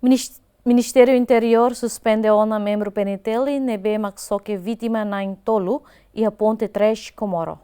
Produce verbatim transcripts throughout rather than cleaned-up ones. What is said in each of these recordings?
Minis-, Ministériu Interiór suspende ona membru P N T L ne'ebé mak soke vítima na'in-tolu iha Ponte Três Comoro.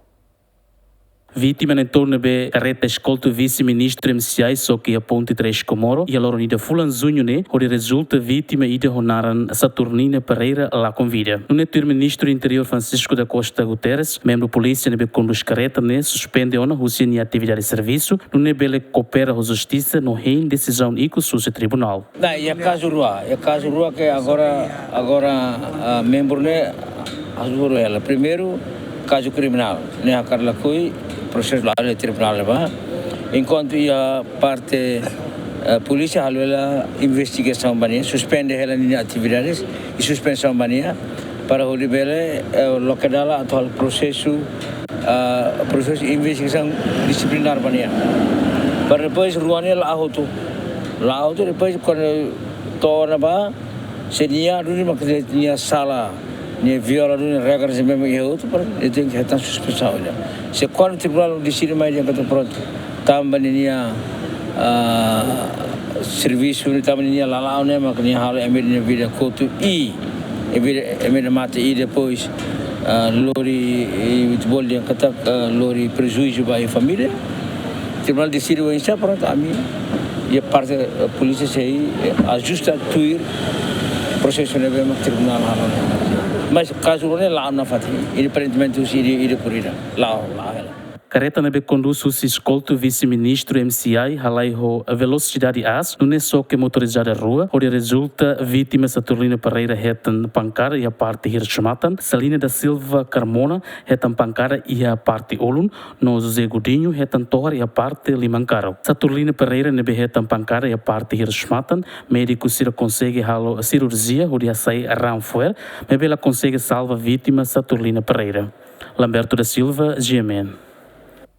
Vítima na'in-tolu ne'ebé karreta eskoltu vise-ministru M C I soke iha Ponte Três Comoro iha loron ida fulan Juñu ne'e, hodi rezulta vítima ida ho naran Saturnina Pereira lakon vida. Nune'e tuir Ministru Interiór Francisco da Costa Guterres, membru polísia ne'ebé kondús karreta ne'e suspende ona husi nia atividade servisu, nune'e bele koopera ho justisa no hein desizaun ikus husi tribunál. Nah, iha kazu rua, iha kazu rua ke agora, agora, ah, membru ne'e hasoru hela. Primeiru, kazu kriminál, ne'e hakarak lakohi, prosesu la'o iha tribunál ne'ebá. Enkuantu iha parte, eh, polísia halo hela investigasaun ba nia, suspende hela nia atividades, i suspensaun ba nia, para hodi bele, eh, loke dala atu halo prosesu, ah, prosesu investigasaun disiplinár ba nia. Para depois rua ne'e la'o hotu. La'o hotu, depois kuandu to'o ne'ebá, se nia duni mak nia sala, nia viola duni regras ne'ebé mak iha hotu, para nia tenke hetan suspensaun ida. Se kuandu tribunál deside mai dehan katak prontu, tanba ninia, ah, servisu, tanba ninia lala'ok ne'e mak nia halo ema ida nia vida kotu i, ema ida, ema ida mate i depois, ah, lori, eh, bolu dehan katak, ah, lori prejuízu ba família. Tribunál deside oinsá, prontu, ami iha parte, eh, polísia sei, eh, ajusta tuir prosesu ne'ebé mak tribunál halo. Mas kazu ne'e la'o nafatin, independentemente husi ida, ida por ida. La'o, la'o hela. Karreta ne'ebé kondús husi eskoltu vise-ministru M C I halai ho velosidade aas, nune'e soke motorizada rua, hodi rezulta vítima Saturnina Pereira hetan pankada iha parte hirsmatan, Celina da Silva Carmona hetan pankada iha parte ulun, no José Godinho hetan tohar iha parte liman karuk. Saturnina Pereira ne'ebé hetan pankada iha parte hirsmatan, médiku sira konsege halo sirurjia hodi hasai raan fo'er, maibé la konsege salva vítima Saturnina Pereira. Lamberto da Silva, G M N.